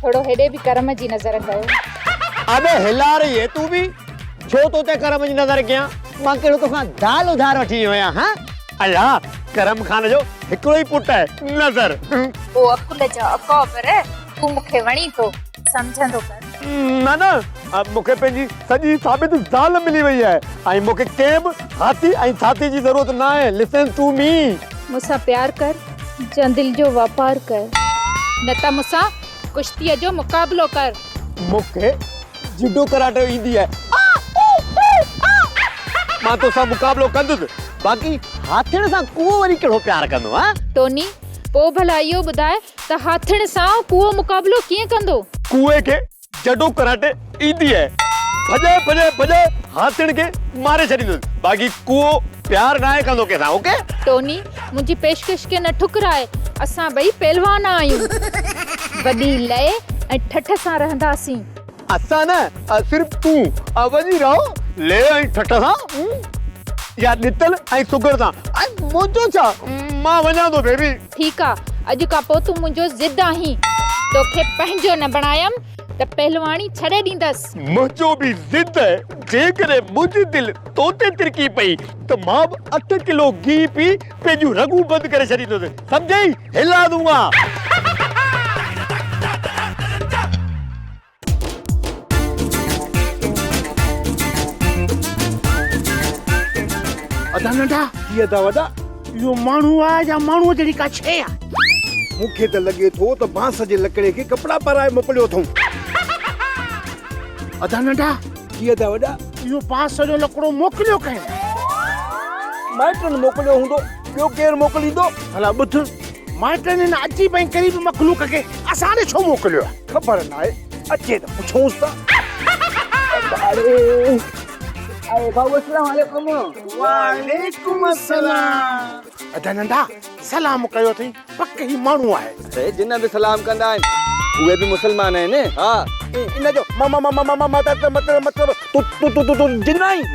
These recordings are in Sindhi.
ٿورو هيڏي به ڪرم جي نظر ڪيو. ابي هلا رهي هي تون به ڇو تو تي ڪرم جي نظر ڪيان مان ڪهڙو توکان دال اڌار وٺي ويو آهيان ها الا ڪرم خان جو هڪڙو ئي پٽ آهي نظر. او عقل جا اڪابر تون مون کي وڻين ٿو سمجهندو ڪر. نه نه مون کي پنهنجي سڄي ثابت زال ملي وئي آهي ۽ مون کي ڪنهن به هاٿي ۽ ساٿي جي ضرورت ناهي لسن ٽو مي. مون سان پيار ڪر جا دل جو واپار ڪر. نه ته مون سان ڪشتيء جو مقابلو ڪر. مون کي جڊو ڪراٽو ايندي آهي. مان توسان مقابلو ڪندس. باقي هاٿين سان ڪوئو وري ڪهڙو پيار ڪندو ها؟ ٽوني، پوء ڀلا اهو ٻڌاء ته هاٿين سان ڪوئو مقابلو ڪيئن ڪندو؟ ڪوئي کي جڊو ڪراٽي ايندي آهي. ڀڄائي ڀڄائي ڀڄائي هاٿين کي ماري ڇڏيندس. باقي ڪوئو پيار ناهي ڪندو ڪنهن سان اوڪي. ٽوني، منهنجي پيشڪش کي نه ٺڪراء. اسان ٻئي پهلوان آهيون. وڏي لئي ۽ ٺٺ سان رهنداسين. اسان نه صرف تون وڃي رهو لئي ۽ ٺٺ سان يا ڏتل ۽ سگهڙ سان. ۽ منهنجو ڇا؟ مان وڃان ٿو بيبي. ٺيڪ آ، اڄ کان پوء تون منهنجو ضد آهين. توکي پنهنجو نه بڻايم ته پهلواڻي ڇڏي ڏيندس. منهنجو به ضد آهي، جيڪڏهن منهنجي دل تو تي ترڪي پئي ته مان به اٺ ڪلو گيهه پي پنهنجون رڳون بند ڪري ڇڏيندس. سمجهئي؟ هلا دونگا. ادا ننڍا. جي ادا وڏا. اهو ماڻهو آهي يا ماڻهوء جهڙي ڪا شيء آهي؟ مون کي ته لڳي ٿو ته بانس جي لڪڙي کي ڪپڙا پارائي موڪليو اٿئون. ادا ننڍا. جي ادا وڏا. اهو بانس جو لڪڙو موڪليو ڪنهن؟ مائٽن موڪليو هوندو، ٻيو ڪير موڪليندو؟ ڀلا ٻڌ، مائٽن هن عجيب ۽ غريب مخلوق کي اسان ڏي ڇو موڪليو آهي؟ خبر ناهي، اچي ته پڇونس ته. اي ڀائو اسلام عليڪم. وعليڪم السلام. ادا ننڍا سلام ڪيو اٿئي پڪ هي ماڻهو آهي. اي جن به سلام ڪندا آهن اهي به مسلمان آهن ها. ان جو م م م م م مطلب مطلب تون تون تون تون جن آهين؟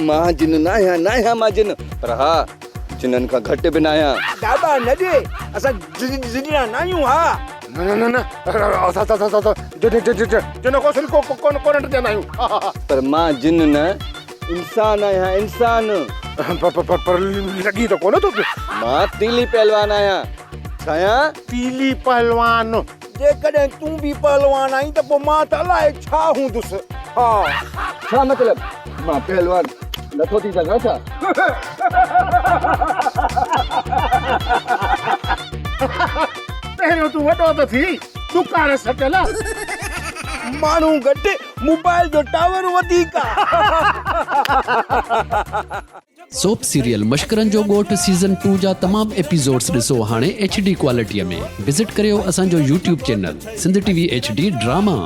مان جن ناهيان ناهيان مان جن پر ها جنن کان گهٽ به ناهيان. داٻا نه ڏي اسان جنڙا ناهيون ها. نه نه نه نه اسان اسان اسان جن جن جن جن کان اصل ڪو ڪونه ڪونه ڊڄندا آهيون ها ها. پر مان جن نه انسان آهيان انسان. پر پر پر پر لڳي ته ڪونه ٿو پيو. مان تيلي پهلوان آهيان. ڇا آهيان؟ تيلي پهلوان. جيڪڏهن تون به پهلوان آهين ته پوء مان ته الائي ڇا هوندس. ها. ڇا مطلب؟ مان پهلوان نٿو ٿي سگهان ڇا؟ پهريون تون وڏو ته ٿي، ڏڪار سٽيل. ماڻهو گهٽ، موبائل جو ٽاور وڌيڪ آ. سوپ سيريل مشڪرن جو ڳوٺ سيزن ٽو جا تمام ايپيسوڊس ڏسو هاڻي ايڇ ڊي ڪوالٽي ۾ وزٽ ڪريو اسان جو YouTube channel Sindh T V H D drama.